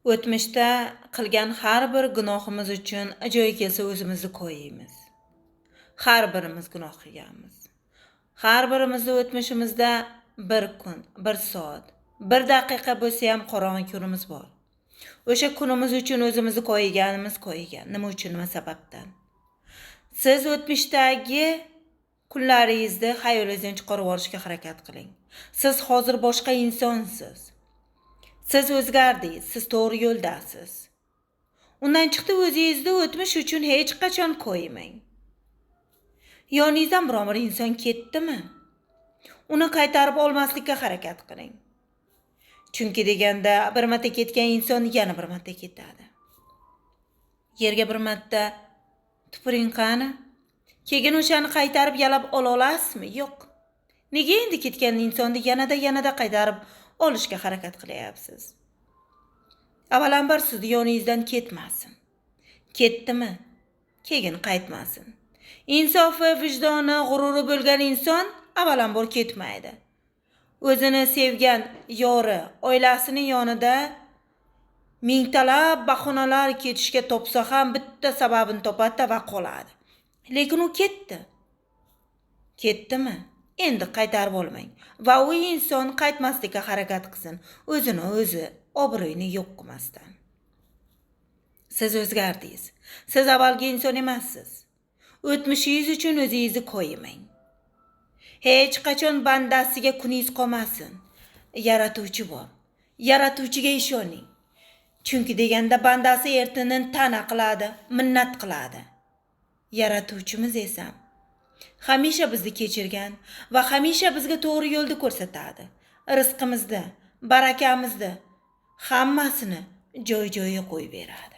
O'tmishda qilgan har bir gunohimiz uchun joyi kelsa o'zimizni koyiymiz. Har birimiz gunoh qilganmiz. Har birimizni o'tmishimizda bir kun, bir soat, bir daqiqa bo'lsa ham qorong'i kunimiz bor. O'sha kunimiz uchun o'zimizni koyiganimiz koyigan. Nima uchun, nima sababdan? Siz o'tmishdagi kunlaringizni xayolingizdan chiqarib yuborishga harakat qiling. Siz hozir boshqa insonsiz. Siz o'zgardingiz, siz to'g'ri yo'ldasiz. Undan chiqdi o'zingizni o'tmish uchun hech qachon koyimang. Yoningizdan biron bir inson ketdimi? Uni qaytarib olmaslikka harakat qiling. Chunki deganda bir marta ketgan inson yana bir marta ketadi. Yerga bir marta tupuring qani? Keyin o'shani qaytarib yalab ola olasizmi? Yo'q. Nega endi ketgan insonni yanada qaytarib olishga harakat qilyapsiz? Avvalambor sizni yoningizdan ketmasin. Ketdimi? Keyin qaytmasin. Insofi, vijdoni, g'ururi bo'lgan inson avvalambor ketmaydi. O'zini sevgan yori, oilasining yonida mingtalab bahonalar ketishga topsa ham bitta sababini topadi va qoladi. Lekin u ketdi. Ketdimi? Endi qaytarib olmang va u inson qaytmaslikka harakat qilsin, o'zini o'zi obro'yini yo'q qilmasdan. Siz o'zgardingiz. Siz avvalgi inson emassiz. O'tmishingiz uchun o'zingizni koyimang. Hech qachon bandasiga kuningiz qolmasin. Yaratuvchi bor. Yaratuvchiga ishoning. Chunki deganda bandasi ertadan ta'na qiladi, minnat qiladi. Yaratuvchimiz esa hamisha bizni kechirgan va hamisha bizga to'g'ri yo'lni ko'rsatadi. Rizqimizni, barakamizni hammasini joy-joyiga qo'yib beradi.